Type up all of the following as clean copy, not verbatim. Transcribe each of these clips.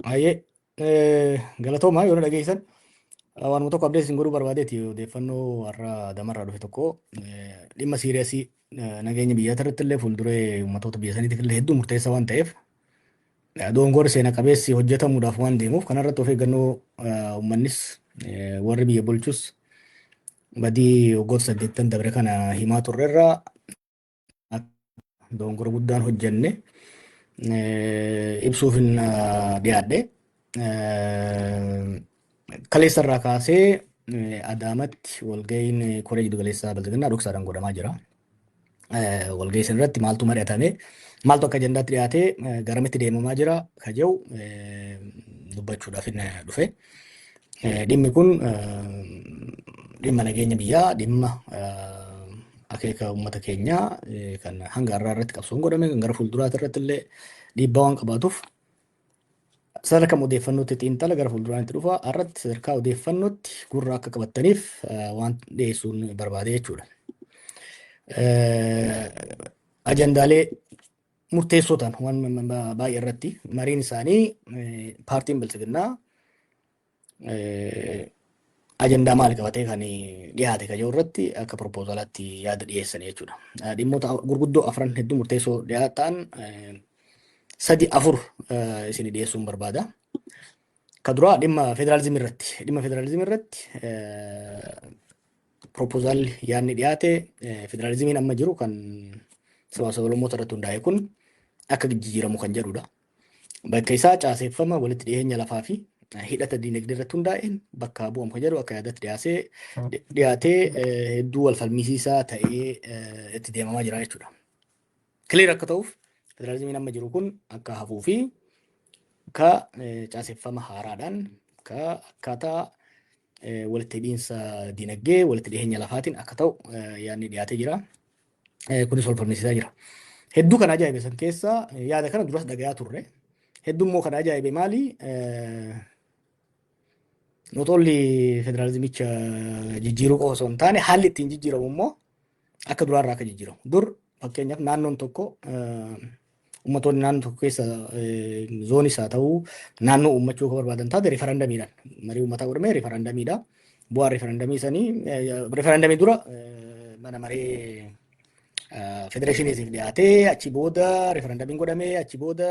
Baay'ee galatoomaa yoo na dhageessan, waanuma tokko abdii isin godhuu barbaadeeti. Odeeffannoo har'a damarraa dhufe tokko, dhimma serious nageenya biyyaa irratti illee, fuulduree uummattoota biyya saniitiif illee hedduu murteessaa waan ta'eef, dogongorri seena qabeessi hojjetamuudhaaf waan deemuuf, kanarratti of eeggannoo uummannis warri biyya bulchus badii waggoota 80 dabre kana himaa turrerraa dogongora guddaan hojjenne ibsuuf hin dhiyaadhe. Kaleessa irraa kaasee Adaamatti walga'iin koree giddu galeessaa Bilxiginnaa dhoksaadhaan godhamaa jira. Walga'ii san irratti maaltu mari'atame, maaltu akka ajandaatti dhiyaatee, garamitti deemamaa jira ka jedhu dubbachuudhaaf hin dhufe. Dhimmi kun dhimma nageenya biyyaa, dhimma akeeka uummata keenyaa kan hanga har'aa irratti qabsoon godhame, kan gara fuulduraatti irratti illee dhiibbaa waan qabaatuuf, sadarkaa odeeffannootti xiinxala gara fuulduraatti dhufa irratti sadarkaa odeeffannootti gurra akka qabattaniif waan dhiyeessuun barbaade jechuudha. Ajandaalee murteessoo ta'an waan baay'ee irratti mariin isaanii, paartiin Bilxiginnaa ajandaa maal qabatee kan dhiyaate kan jiru irratti akka proposalaatti yaada dhiyeessan jechuudha. Dhimmoota gurguddoo afran hedduu murteessoo ta'an sadi afur isin dhiyeessuun barbaada. Ka duraa dhimma federaalizimii irratti. Dhimma federaalizimii irratti proposalli yaadni dhiyaate, federaalizimiin amma jiru kan sabaa sablammoota irratti hundaa'e kun akka jijjiiramu kan jedhudha. Bakka isaa caaseeffama walitti dhiyeenya lafaa fi hidhata diinagdee irratti hundaa'een bakka bu'amu kan jedhu akka yaadatti dhiyaatee hedduu wal falmisiisaa ta'ee itti deemamaa jira jechuudha. Clear akka ta'uuf, federaalizimiin amma jiru kun akka hafuu fi ka caaseffama haaraadhaan, ka akkaataa walitti hidhiinsa diinagdee, walitti dhiyeenya lafaatiin akka ta'u yaadni dhiyaatee jira. Kunis wal falmisiisaa jira. Hedduu kan ajaa'ibe san keessa, yaada kana duras dhagayaa turre. Hedduu immoo kan ajaa'ibe maali? Not only federaalizimicha jijjiiruu qofa osoo hin taane, haalli ittiin jijjiiramu immoo akka duraarraa akka jijjiiramu. Dur fakkeenyaaf naannoon tokko, uummattoonni naannoo tokko keessa zoonis haa ta'uu naannoo uummachuu akka barbaadan taate, referendumiidhaan marii uummataa godhamee referendumiidha. Bu'aan referendumii sanii, referendumii dura mana maree federeeshiniitiif dhiyaatee, achi booda referendumiin godhamee, achi booda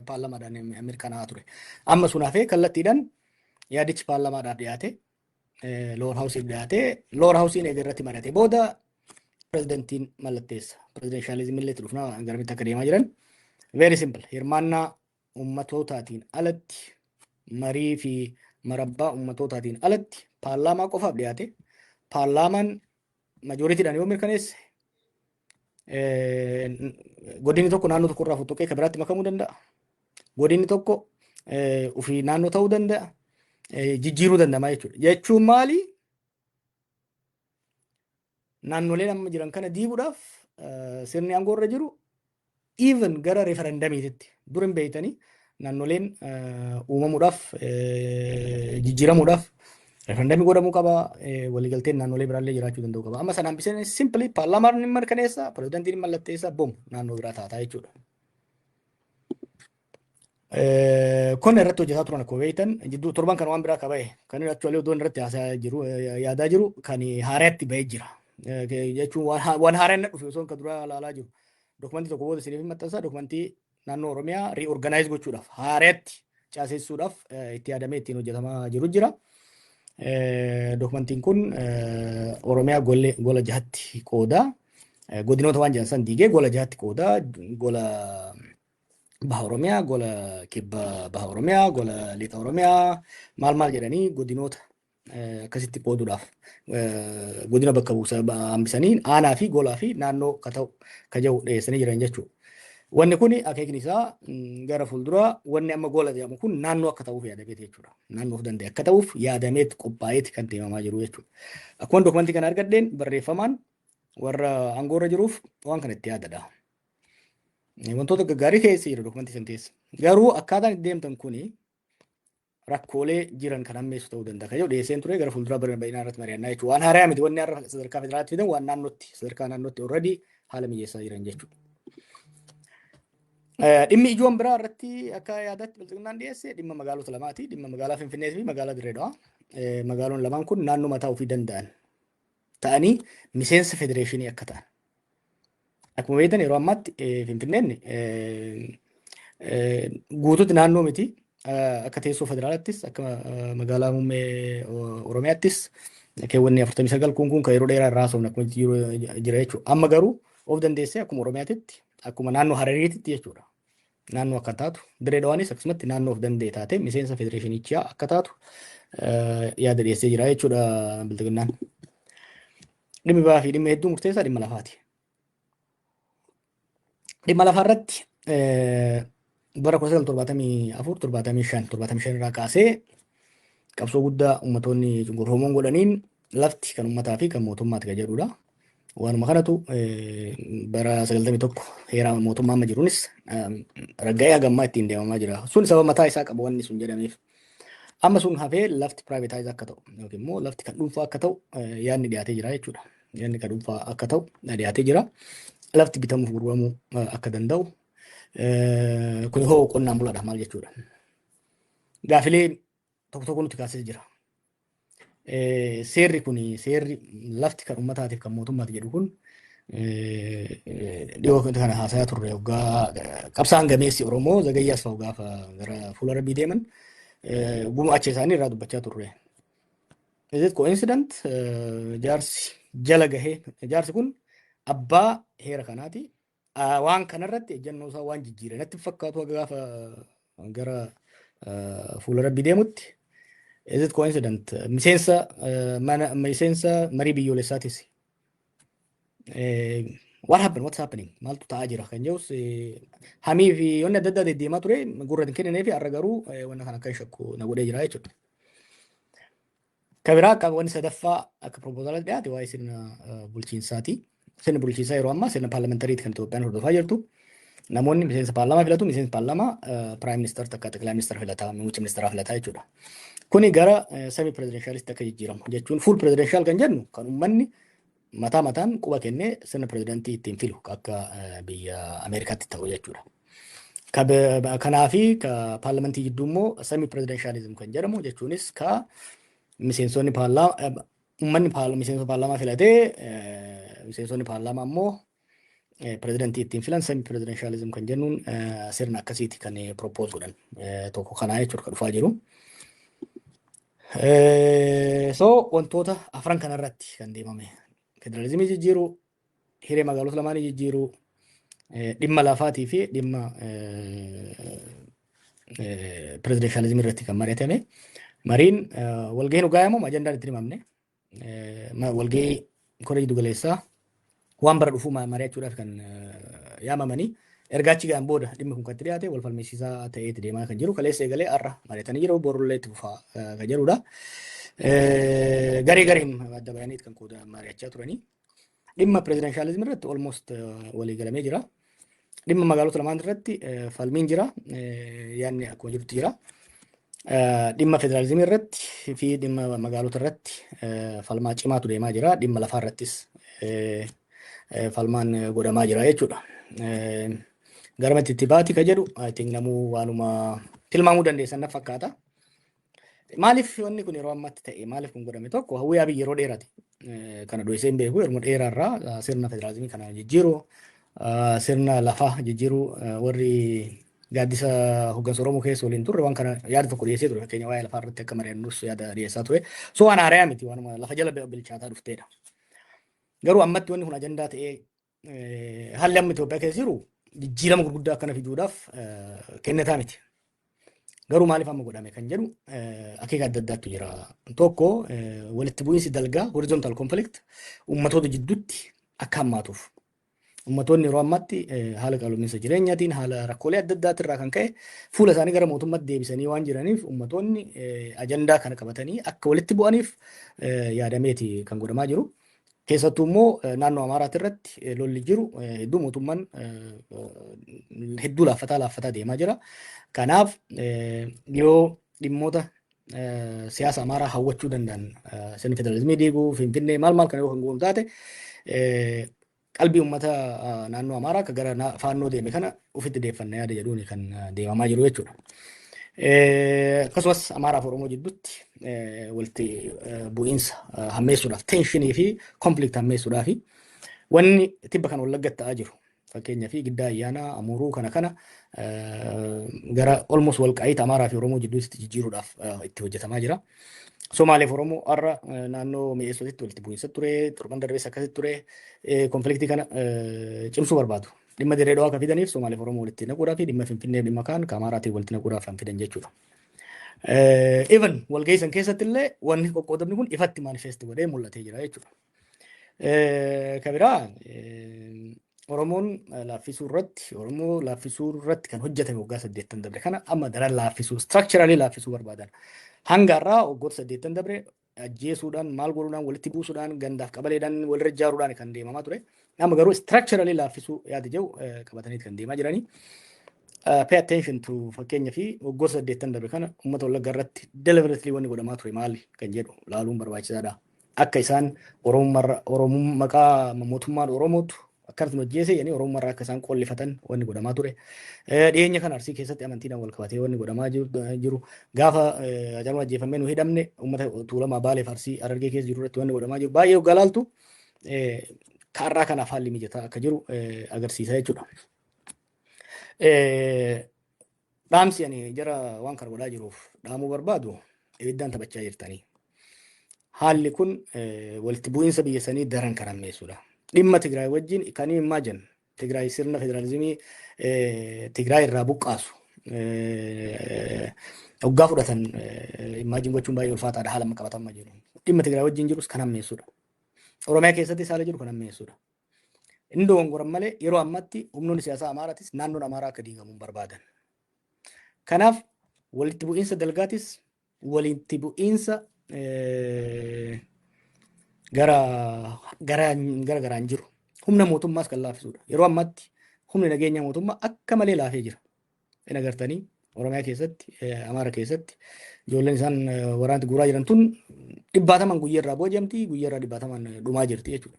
paarlamaadhaan mirkanaa'aa ture. Amma sun hafee kallattiidhaan yaadichi paarlamaadhaaf dhiyaate, lower houseiif dhiyaate, lower houseiin eega irratti mari'ate booda pirezidantiin mallatteessa. Presidentialismii illee itti dhufnaa garamitti akka deemaa jiran. Very simple. Hirmaannaa uummattootaatiin alatti, marii fi marabbaa uummattootaatiin alatti paarlaamaa qofaaf dhiyaate. Paarlaamaan majoritydhaan yoo mirkaneesse, godinni tokko naannoo tokko irraa fottoqee kan biraatti makamuu danda'a. Godinni tokko ofii naannoo ta'uu danda'a. Jijjiiruu danda'ama jechuudha. Jechuun maali? Naannoleen amma jiran kana diiguudhaaf sirni aangoo irra jiru even gara referendumiititti dura hin beeytanii, naannoleen uumamuudhaaf, jijjiiramuudhaaf referendumii godhamuu qaba, waliigalteen naannolee biraallee jiraachuu danda'u qaba. Amma sanaan biseen simply paarlaamaan ni mirkaneessa, pirezidantiin ni mallatteessa, boom, naannoo biraa taataa jechuudha. Kun irratti hojjetaa turan akkuma beektan, jidduu torban kan waan biraa ka bahe, kan inni actually odoon irratti haasaa jiru, yaadaa jiru, kan haaraatti bahee jira. Jechuun waan haaraan na dhufe osoo kan duraa ilaalaa jiru. Dokumentii tokko booda isiniif maxxansa, dokumentii naannoo Oromiyaa reorganize gochuudhaaf, haaraatti caasessuudhaaf itti yaadamee ittiin hojjetamaa jiru jira. Dokumentiin kun Oromiyaa gola jahatti qooda. Godinoota waan jedhan san diigee gola jahatti qooda. Gola baha Oromiyaa, gola kibba baha Oromiyaa, gola lixa Oromiyaa, maal maal jedhanii godinoota akkasitti qooduudhaaf, godina bakka buusa hambisanii aanaa fi golaa fi naannoo ka ta'u ka jiru dhiyeessanii jiran jechuudha. Wanni kun akeekni isaa gara fuulduraa wanni amma gola jedhamu kun naannoo akka ta'uuf yaadameeti jechuudha. Naannoo of danda'e akka ta'uuf yaadameet qophaa'eeti kan deemamaa jiru jechuudha. Akkuma dokumentii kana argadheen barreeffamaan warra aangoorra jiruuf waan kana itti yaadadha. Wantoota gaggaarii keessa jira dokumentii san keessa. Garuu akkaataan itti deemtan kuni rakkoolee jiran kan hammeessu ta'uu danda'a. Kan jedhu dhiyeesseen ture, gara fuulduraa bal'inaa irratti mari'annaa jechuudha. Waan haaraa miti wanni har'a sadarkaa federaalaatti fidan, waan naannootti, sadarkaa naannootti already haala mijeessaa jiran jechuudha. Dhimmi ijoon biraa irratti akka yaadatti Bilxiginnaan dhiyeesse dhimma magaalota lamaati. Dhimma magaalaa Finfinnee fi magaalaa Dirree Dhawaa. Magaalonni lamaan kun naannoo mataa ofii danda'an ta'anii miseensa federeeshinii akka ta'an. Akkuma beektan, yeroo ammaatti Finfinneen guutuutti naannoo miti. Akka teessoo federaalaattis, akka magaalaa muummee Oromiyaattis keewwanni 49 kun kan yeroo dheeraa irraa haasofne akkuma jira jechuudha. Amma garuu of dandeessee akkuma Oromiyaatitti, akkuma naannoo Harariititti jechuudha. Naannoo akka taatu, Dirree Dhawaanis akkasumatti naannoo of danda'e taate miseensa federeeshinichaa akka taatu yaada dhiyeessee jira jechuudha Bilxiginnaan. Dhimmi biraa fi dhimma hedduu murteessaa dhimma lafaati. Dhimma lafaa irratti bara 1974, 75, 75 irraa kaasee qabsoo guddaa uummattoonni cunqurfamoon godhaniin lafti kan uummataa fi kan mootummaati kan jedhudha. Waanuma kanatu bara 91 heera mootummaa amma jiruunis ragga'ee hagammaa ittiin deemamaa jira. Sun sababa mataa isaa qaba wanni sun jedhameef. Amma sun hafee lafti privatize akka ta'u yookiin immoo lafti kan dhuunfaa akka ta'u yaadni dhiyaatee jira jechuudha. Yaadni kan dhuunfaa akka ta'u dhiyaatee jira. Lafti bitamuuf gurguramuu akka danda'u, kun hoo qonnaan bulaadha maal jechuudha. Gaafilee tokko tokko nuti kaasee jira. Seerri kun, seerri lafti kan uummataatiif kan mootummaati jedhu kun, dhiyoo kana haasayaa turre, hoggaa qabsaan gameessi Oromoo Zagayyaas fa'u gaafa gara fuula Rabbii deeman gumaacha isaanii irraa dubbachaa turre. Is it coincident? Jaarsi jala gahee, jaarsi kun abbaa heera kanaati. Waan kanarratti ejjennoo isaa waan jijjiire natti fakkaatu gaafa gara fuula Rabbii deemutti. Is it coincident? Miseensa mana, miseensa marii biyyoolessaatis. What happened? What's happening? Maaltu ta'aa jira kan jedhus hamii fi wanni adda addaa deddeemaa ture gurra hin kenninee fi har'a garuu wanna kana akka hin shakku na godhee jira jechuudha. Kan biraa, akka wanni sadaffaa akka proposalatti dhiyaate, waa'ee sirna bulchiinsaati. Sirni bulchiinsaa yeroo ammaa sirna parliamentary ti kan Itoophiyaan hordofaa jirtu. Namoonni miseensa paarlaamaa filatu, miseensa paarlaamaa prime minister takka ጠቅላይ ministeera filataa, muummicha ministeeraa filataa jechuudha. Kuni gara semi presidentialitti akka jijjiiramu jechuun, full presidential kan jennu kan uummanni mataa mataan quba kennee sirna pirezidantii ittiin filu akka biyya Ameerikaatti ta'u jechuudha. Kanaafi ka paarlamentii jidduu immoo semi presidentialism kan jedhamu, jechuunis ka miseensonni paarlaamaa, uummanni miseensa paarlaamaa filatee miseensonni paarlaamaa immoo pirezidantii ittiin filan, semi presidentialism kan jennuun, sirna akkasiiti kan propose godhan tokko kanaa jechuudha kan dhufaa jiru. So wantoota afran kanarratti kan deemame: federalizimii jijjiiruu, hiree magaalota lamaanii jijjiiruu, dhimma lafaatii fi dhimma presidentialismii irratti kan mari'atame. Mariin walgahiin dhugaa yaamamu ajandaan itti himamne. Walgahii koree giddu galeessaa waan bara dhufuu mari'achuudhaaf kan yaamamanii, erga achi ga'an booda dhimmi kun kan itti dhiyaate wal falmisiisaa ta'eeti deemaa kan jiru. Kaleessa eegalee har'a mari'atanii jiru, borullee itti fufaa kan jedhudha. Garee gareen adda bayaniit kan qooda mari'achaa turanii. Dhimma presidentialismii irratti almost walii galamee jira. Dhimma magaalota lamaan irratti falmiin jira. Yaadni akkuma jirutti jira. Dhimma federaalizimii irratti fi dhimma magaalota irratti falmaa cimaatu deemaa jira. Dhimma lafaa irrattis falmaan godhamaa jira jechuudha. Garamatti itti baati ka jedhu, I think, namuu waanuma tilmaamuu dandeessan na fakkaata. Maaliif wanni kun yeroo ammaatti ta'e? Maaliif kun godhame? Tokko, hawwii Abiy yeroo dheeraati. Kana dho'isee hin beeku. Yeroo dheeraarraa sirna federaalizimii kana jijjiiruu, sirna lafaa jijjiiruu, warri gaaddisa hooggansa Oromoo keessa waliin turre waan kana yaada tokko dhiyeessee ture. Fakkeenya, waa'ee lafaa irratti akka mari'annus yaada dhiyeessaa ture. So waan haarayaa miti, waanuma lafa jala bilchaataa dhufteedha. Garuu ammatti wanni kun ajandaa ta'ee, haalli amma Itoophiyaa keessa jiru jijjiirama gurguddaa akkana fiduudhaaf kennataa miti. Garuu maaliif amma godhame kan jedhu akeeka adda addaatu jira. Tokko, walitti bu'iinsi dalgaa, horizontal conflict, uummatoota jidduutti akka hammaatuuf. Uummattoonni yeroo ammaatti haala qaalominsa jireenyaatiin, haala rakkoolee adda addaatirraa kan ka'e fuula isaanii gara mootummaatti deebisanii waan jiraniif, uummattoonni ajandaa kana qabatanii akka walitti bu'aniif yaadameeti kan godhamaa jiru. Keessattuu immoo naannoo Amaaraati irratti lolli jiru hedduu, mootummaan hedduu laaffataa laaffataa deemaa jira. Kanaaf yoo dhimmoota siyaasa Amaaraa hawwachuu danda'an, sirni federaalizimii diiguu, Finfinnee maal maal kana yoo kan goonu taate Qalbii uummata naannoo Amaaraa akka gara Faannoo deeme kana ofitti deeffanna yaada jedhuun kan deemamaa jiru jechuudha. Akkasumas Amaaraa fi Oromoo jidduutti walitti bu'iinsa hammeessuudhaaf, tension fi conflict hammeessuudhaaf, wanni tibba kan Wallaggatti ta'aa jiru, fakkeenyaa fi Giddaa Ayyaanaa, Amuruu kana gara almost Walqaayiit Amaaraa fi Oromoo jidduutti jijjiiruudhaaf itti hojjetamaa jira. Somaaliif Oromoo har'a naannoo Mi'eessootitti walitti bu'iinsa ture, torban darbees akkasitti ture, conflictii kana cimsuu barbaadu. Dhimma Dirree Dhawaa kan fidaniif Somaaliif Oromoo walitti naquudhaa fi dhimma Finfinnee, dhimma kaan ka Amaaraatiin walitti naquudhaaf kan fidan jechuudha. Even walgahii san keessatti illee wanni qoqqoodamni kun ifatti manifest godhee mul'atee jira jechuudha. Ka biraa, Oromoon laaffisuu irratti, Oromoo laaffisuu irratti kan hojjetame waggaa 80 dabre kana amma daran laaffisuu, structurally laaffisuu barbaadan. Hanga har'aa waggoota 80 dabre ajjeesuudhaan, maal godhuudhaan, walitti buusuudhaan, gandaaf qabaleedhaan walirra ijaaruudhaan kan deemamaa ture. Amma garuu structurally laaffisuu yaada jedhu qabatanii kan deemaa jiranii. Pay attention to, fakkeenya fi waggoota 80 dabre kana uummata Wallaggaa irratti deliberately wanni godhamaa ture maali kan jedhu laaluun barbaachisaadha. Akka isaan Oromummaa maqaa mootummaan Oromootu akkanatti hojjeese jedhanii Oromummaarraa akka isaan qollifatan wanni godhamaa ture. Dhiyeenya kana Arsii keessatti amantiidhaan wal qabatee wanni godhamaa jiru, gaafa Hacaaluun ajjeefamee nu hidhamne uummata Tuulamaa, Baaleef Arsii, Harargee keessa jiru irratti wanni godhamaa jiru baay'ee waggaa laaltu kaarraa kanaaf haalli mijataa akka jiru agarsiisa jechuudha. Dhaamsi ani jara waan kana godhaa jiruuf dhaamuu barbaadu, ibiddaan taphachaa jirtanii. Haalli kun walitti bu'iinsa biyya sanii daran kan hammeessudha. Dhimma Tigraay wajjin kan imagine Tigraay sirna federaalizimii Tigraay irraa buqqaasu hoggaa fudhatan imagine gochuun baay'ee ulfaataadha haala amma qabatamaa jiru. Dhimma Tigraay wajjin jirus kan hammeessudha. Oromiyaa keessatti haala jiru kan hammeessudha. Inni dogongoran malee yeroo ammatti humnoonni siyaasaa Amaaraatis naannoon Amaaraa akka diigamu hin barbaadan. Kanaaf walitti bu'iinsa dalgaatis, walitti bu'iinsa gara gara gara garaan jiru humna mootummaas kan laaffisudha. Yeroo ammaatti humni nageenya mootummaa akka malee laafee jira. Hin agartanii, Oromiyaa keessatti, Amaara keessatti ijoolleen isaan waraanatti guuraa jiran tun dhibbaataman guyyaa irraa booji'amti, guyyaa irraa dhibbaataman dhumaa jirti jechuudha.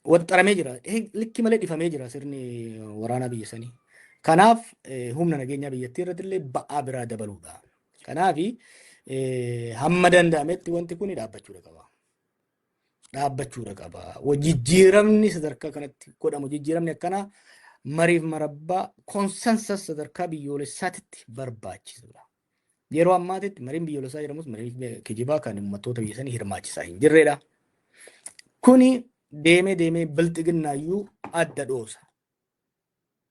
Waxxaramee jira. Likki malee dhifamee jira sirni waraanaa biyya sanii. Kanaaf humna nageenyaa biyyattii irratti illee ba'aa biraa dabaluudha. Kanaaf hamma danda'ametti wanti kun dhaabbachuudha qaba. Dhaabbachuudha qaba. Jijjiiramni sadarkaa kanatti godhamu, jijjiiramni akkanaa mariif marabbaa, consensus sadarkaa biyyoolessaatitti barbaachisuudha. Yeroo ammaatitti mariin biyyoolessaa jedhamus marii kijibaa kan uummattoota biyya sanii hirmaachisaa hin jirredha. Kuni deemee deemee Bilxiginnaayyuu adda dhoosa.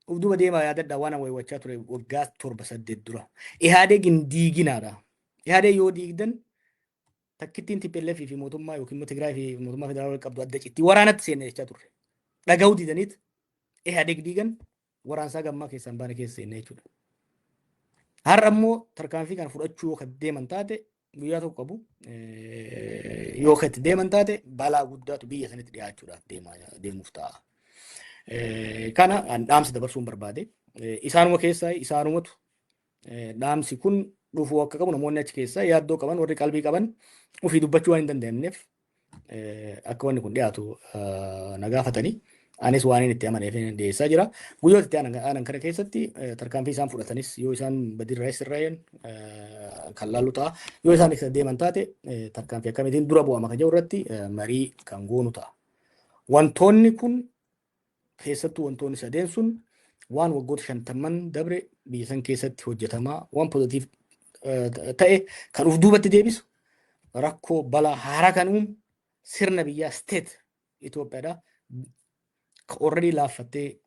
Uf duuba deemaa yaadadhaa waan waywachaa ture waggaa 7, 8 dura. Ihaadeeg hin diiginaadha. Ihaadeg yoo diigdan takkittiin TPLF fi mootummaa yookiin immoo Tigraay fi mootummaa federaalaa qabdu adda citti, waraanatti seenne jechaa turre. Dhaga'uu didaniit Ihaadeeg diigan, waraansaa gammaa keessaan baane keessa seenne jechuudha. Har'a immoo tarkaanfii kana fudhachuu yoo kan deeman taate, guyyaa tokko qabu yoo kan itti deeman taate, balaa guddaatu biyya sanitti dhiyaachuudhaaf deemuuf ta'a. Kana dhaamsa dabarsuun barbaade. Isaanuma keessaa isaanumatu dhaamsi kun dhufuu akka qabu, namoonni achi keessaa yaaddoo qaban, warri qalbii qaban ofii dubbachuu waan hin danda'amneef akka wanni kun dhiyaatu na gaafatanii, anis waan inni itti amaneef dhiyeessaa jira. Guyyoota itti aanan kana keessatti tarkaanfii isaan fudhatanis, yoo isaan badirraa sirraa'een kan laallu ta'a. Yoo isaan isa deeman taate tarkaanfii akkamiitiin dura bu'ama kan jedhu irratti marii kan goonu ta'a. Wantoonni kun, keessattuu wantoonni sadeen sun, waan waggoota 50n dabre biyya san keessatti hojjetamaa waan positive ta'e kan uf duubatti deebisu, rakkoo balaa haaraa kan uumu, sirna biyyaa, state Itoophiyaadha. Ka already laaffattee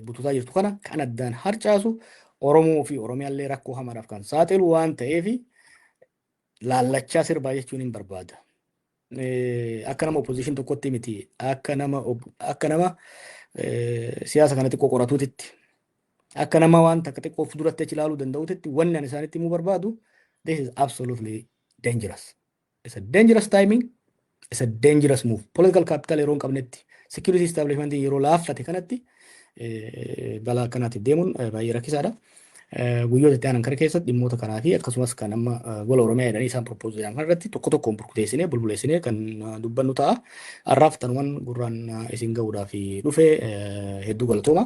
bututaa jirtu kana kan addaan harcaasu, Oromoo fi Oromiyaallee rakkoo hamaadhaaf kan saaxilu waan ta'eef laallachaa sirbaa jechuun hin barbaada. Akka nama opposition tokkotti miti, akka nama siyaasa kana xiqqoo qoratuutitti, akka nama waan takka xiqqoo of duratti achi ilaaluu danda'uutitti, wanni ani isaanitti himuu barbaadu, this is absolutely dangerous. It's a dangerous timing. It's a dangerous move. Political capital yeroo hin qabnetti, security establishment yeroo laaffate kanatti balaa akkanaatiif deemuun baay'ee rakkisaadha. Guyyoota itti aanan kana keessatti dhimmoota kanaa fi akkasumas kan amma gola Oromiyaa jedhanii isaan propose jedhan kana irratti tokko tokkoon burkuteessinee bulbuleessinee kan dubbannu ta'a. Har'aaf tanuman gurraan isin ga'uudhaaf dhufe. Hedduu galatooma.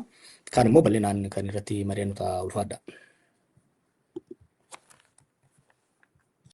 Kaan immoo bal'inaan kan irratti mari'annu ta'a, ulfaadha.